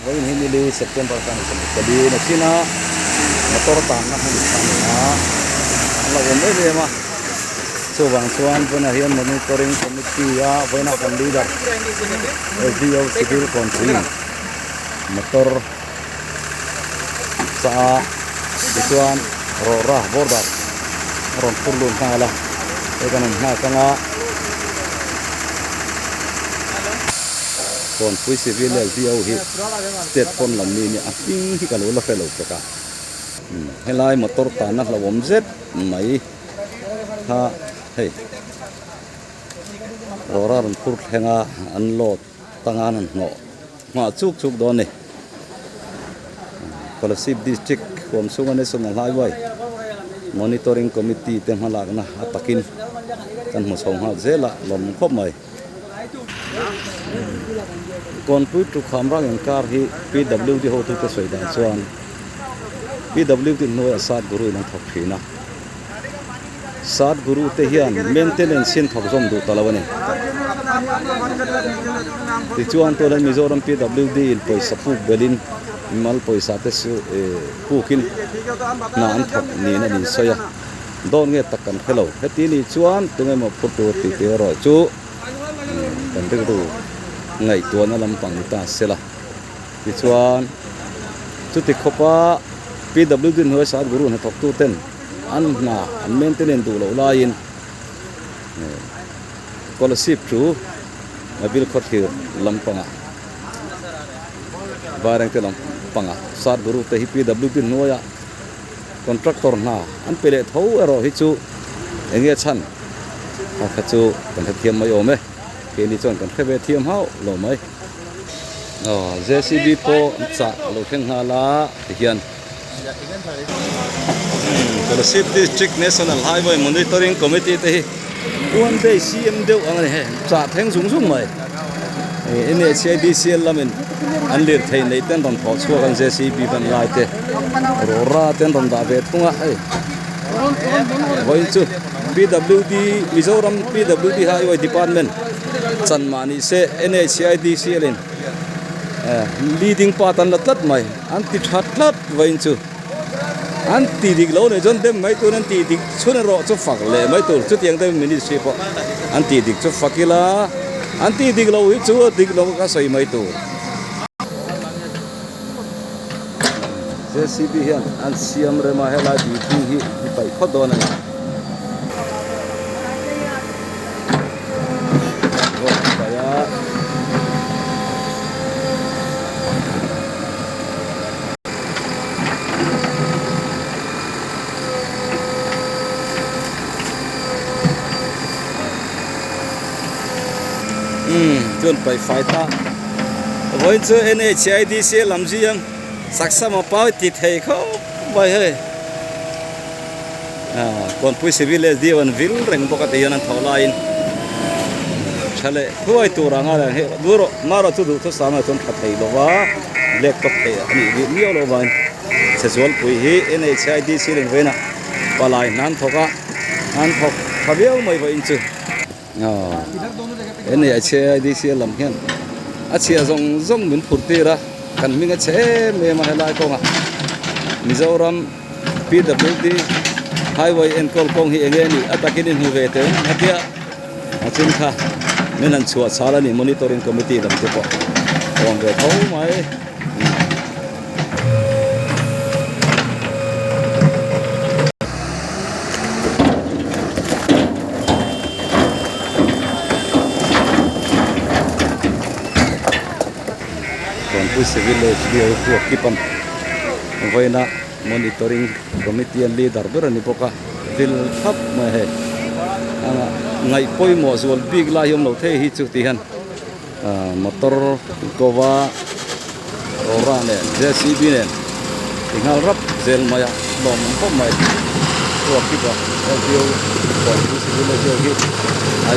Vawiin hi nili September khan i sawmhnih pali na chin a, motor tanna hmun kha a ni a, an lo awm em em a. Chuvang chuan vawiinah hian Monitoring Committee a vawiina kan leader SDO Civil Kawnpuiin motor chah a, tichuan rawra border a rawn phur lut nghal a, hei kan rawn nghak ang a. Kawnpui Civil LDO hi state pawn lam mi nia a hming hi ka lo la hre lo pek a, helai motor tanna hlauhawm zet mai kha hei rawra rawn phur thleng a an load tanga an hnawh nghah chuk chuk dawn a ni. Kolasib District huam chhunga National Highway Monitoring Committee te hmalakna a takin kan hmu chho nghal zel a lawm khawp mai. Kawnpui Tukham rang inkar hi PWD hotute sawi dan chuan PWD hnuaiah Sat Guru in an thawk thin a. Sat Guru te hian maintenance hi an thawk zawm duh ta lo a ni. Tichuan tunah Mizoram PWD in pawisa puk belin mimal pawisa te chu pukin hna an thawk niin an insawi a. Dawn nge tak kan hre lo. Heti nih chuan tunge maw phur tur tih tih erawh chu kan rilru ngaihtuahna lampang ni ta se la. Tichuan chuti khawpa PWD hnuai Sat Guru hnathawktuten an hna an maintenance duh loh laiin Kolasib chu Nabil Khawthlir lampangah Vairengte lampangah Sat Guru te hi PWD hnuaiah Contractor hna an pe leh tho erawh hi chu eng nge chhan a kha chu kan hrethiam mai awm e, keini chuan kan hre ve thiam hauh lo mai. Aw JCB pawh an chah a lo thleng nghal a tihian Kolasib District National Highway Monitoring Committee te hi one day CM deuh ang a ni hei chah thleng zung zung mai. NHIDCL lamin an lirthei neih te an rawn thawh chhuak an JCB ban lai te rawra te an rawn dah ve thung a hei vawiin chu PWD Mizoram PWD Highway Department chan mah ni se NHIDCL in leading part an la tlat mai an ti tha tlat vawiin chu an ti dik lo nei chuan dem mai tur an ti dik chhun erawh chu fak leh mai tur chutiang te ministry pawh an ti dik chu fak ila an ti dik lo hi chu a dik lo ka sawi mai tur. JCB hian an siam rem a helai tui hi an paih phawt dawn a ni. Umm chuan paih fai ta vawiin chu NHIDC lam zui ang saksam a pau ti thei khawp mai hei ah Kawnpui Civil SD an vil reng bawk a ti hian an thawh laiin tha leh thuai tur anga lang hi duh rawh marawh chu duhthusam ah chuan tha thei lo va black top thei a nih bik miau loh vangin Chhezualpui hi NHIDC leh vawiinah palai hna an thawk a an thawk tha viau mai vawiin chu aw NHIDC lam hian a chhia zawng zawng min phur tir a kan hming a chhe em em a helai kawngah Mizoram PWD highway enkawl kawng hi enge nih a takin i hmu ve teh ang hetia a chin kha min han chhuah chhal a ni monitoring committee lam te pawh awm ve tho mai. Kawnpui Civil HDO pu a kip a vawiina monitoring committee an leader ber a ni bawk a vil thap mai hei ngaih pawimawh zual bik lai hi awm lo thei hi chu ti hian Motor kova rawra nen JCB nen ti nghal rap zel mai a lawm awm khawp mai chhuak hi pawh LPO pawh chu civil a hi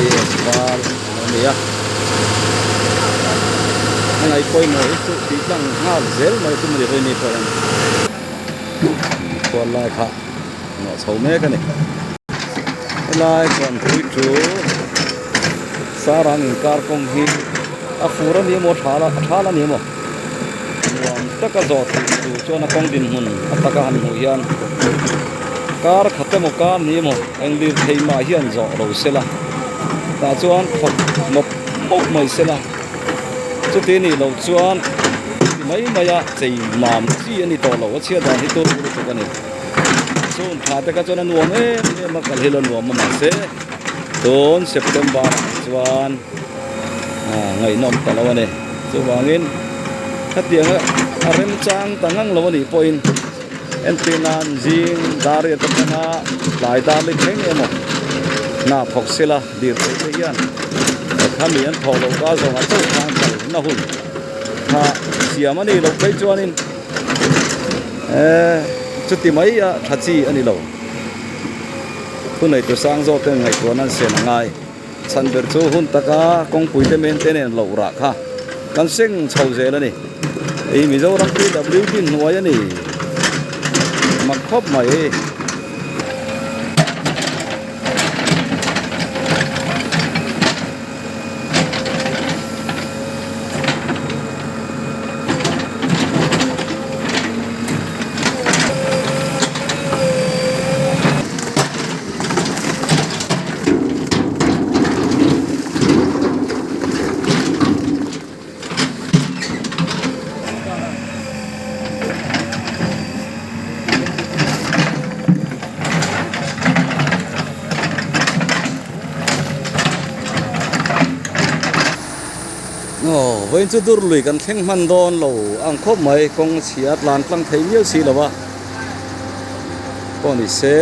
IAS val a ni a a ngaih pawimawh hi chu tih tlang nghal zel mai chu mawni hawi mi pawh hian khual lai kha nawh chho mek a ni helai chuan pui chu Sarang inkar kawng hi a fur a ni emaw a tha a ni emaw. taka zawh theih tur chuan a kawng dinhmun a taka han hmuh hian kar khat emaw kar ni emaw eng lirthei mah hian zawh lo sela tah chuan thawk mawp mawp mai sela chuti nih loh chuan ti mai mai a chei mam chi a ni tawh lo a chhiat dan hi tur lutuk a ni chhung tha te kha chuan a nuam em em a kal hi la nuam a mahse tun September ah chuan ngaihnawm ta lo a ni chuvangin khatianga a remchang ta ngang lo a nih pawhin entir nan zing dar riat atanga tlai dar li thleng emaw hna thawk sela dir theih te hian khami an thawh loh ka zawngah chauh khan kal na hun kha siam a nih loh phei chuanin eee chuti mai a tha chi a ni lo thunei tu sang zawk ten ngaihtuahna an siam a ngai. Chhan ber chu hun taka kawngpui te men te nen loh rah kha kan seng chho zel a ni. Hei Mizoram PWD hnuai a ni mak khawp mai. Aw vawiin chu dur lui kan thleng hman dawn lo ang khawp mai kawng chhia tlan tlang thei miau si lo a pawh ni se.